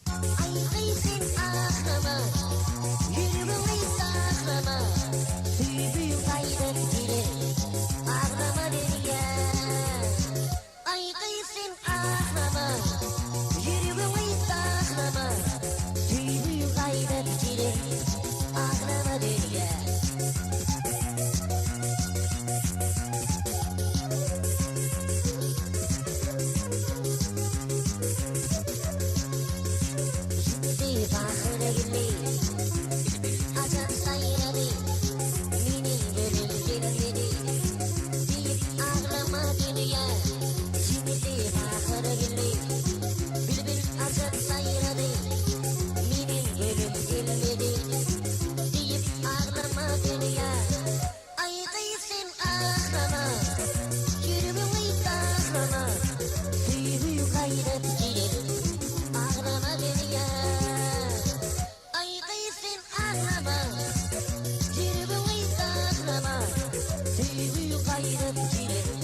Aý gyz sen aglama, Ýüregiňi saklama, Söýgi gaýdyp geler, Aglama derýa. Aý gyz sen aglama, Ýüregiňi saklama, Söýgi gaýdyp geler, Aglama derýa. Indi bahyra geldi, Ajap saýrady, Meniň gülüm gelmedi, Diýip aglama dünýä. Indi bahyra geldi, Bilbil ajap saýrady, Meniň gülüm gelmedi, Diýip aglama dünýä. Aý gyz sen aglama, Ýüregiňi saklama, Söýgi gaýdyp geler, Aglama derýa. Aý gyz sen aglama, Ýüregiňi saklama, Söýgi gaýdyp geler.